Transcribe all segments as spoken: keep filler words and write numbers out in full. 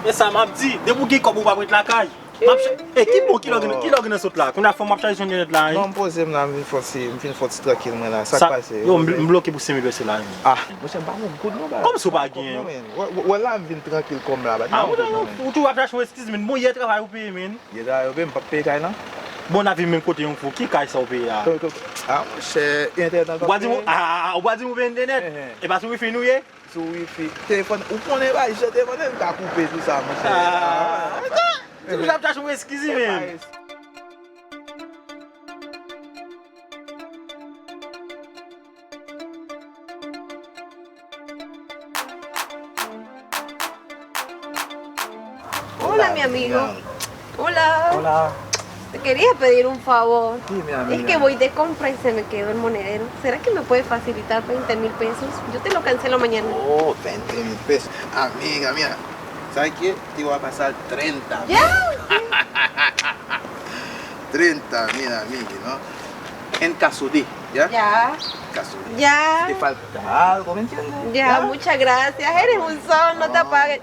E sa m ap di, depi w gen kòb ou p ap ret lakay. M ap ch- E ki bon, ki lè w gen, ki lè w gen nan sot la? Kounye a fò m ap chaje sou entènèt la, wi. Non, m poze m la, m vin fè yon ti, m fin fè yon ti trankil mwen la. Sa k pase? Yo, m bl- m bloke pou senk mil peso la, wi. Ah, monchè, m pa gon goud non, baz. Kòmsi w pa gen? Wè, wè, wè la, m vin trankil kòm la, baz. Ah, ou toujou ap chache yon eskiz, men. Bon, yè travay ou peye, men. Yè travay ou peye, m p ap peye kay lan. Bon, n ap viv menm kote yon fou, ki kay sa ou peye a? Ah, monchè, entènèt lan. Ou pa di m, ah, ou pa di m ou peye entènèt? E pa sou wifi nou ye? Sou wifi. Telefòn, ou konnen bay jan telefòn nan ka koupe tou sa, monchè. Ah, ah, ah. Ti moun ap chache yon eskiz, men. Hola, mi amigo. Hola. Hola. Te quería pedir un favor. Dime, amiga. Es que voy de compra y se me quedó el monedero. ¿Será que me puede facilitar veinte mil pesos? Yo te lo cancelo mañana. Oh, veinte mil pesos. Amiga, mira. ¿Sabes qué? Te voy a pasar treinta mil. Ya. Treinta mil, amiga, ¿no? En caso de, ¿ya? Ya. Caso de. Ya. Si te falta algo, ¿me entiendes? Ya, muchas gracias. Eres un sol, no te apagues.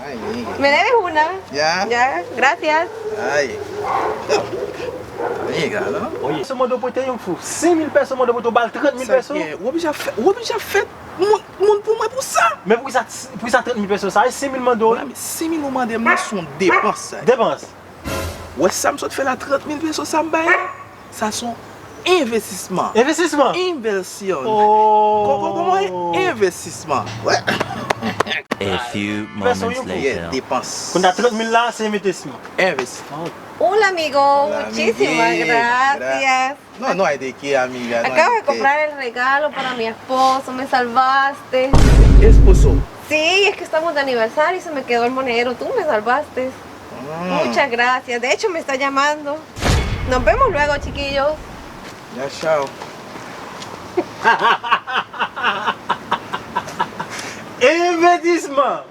Ay, amiga. Me debes una. Ya. Ya, gracias. Ay. Amiga, non? Oye, se mande w prete yon fou. Senk mil peso mande w prete, w ba l trant mil peso. Sa gen, w oblije ap fè, w oblije ap fè moun, moun pou mwen pou sa. Men poukisa, poukisa trant mil peso sa? E senk mil mande w. Wi, men senk mil ou mande m nan se yon depans sa. Depans. Wè sa m sot fè la, trant mil peso sa m bay la? Sa se yon envestisman. Envestisman? Inversión. Oh. Kòman, kòman, kòman? Envestisman. Wè. A few moments later. Yeah, depans. Kounye a trant mil la, se envestisman. Envestisman. Hola, amigo. Hola, muchísimas gracias. No, no hay de qué, amiga, no hay de qué. Acabo de comprar el regalo para mi esposo, me salvaste. Esposo. Sí, es que estamos de aniversario y se me quedó el monedero, tú me salvaste. Mm. Muchas gracias. De hecho, me está llamando. Nos vemos luego, chiquillos. Ya, chao. Envestisman.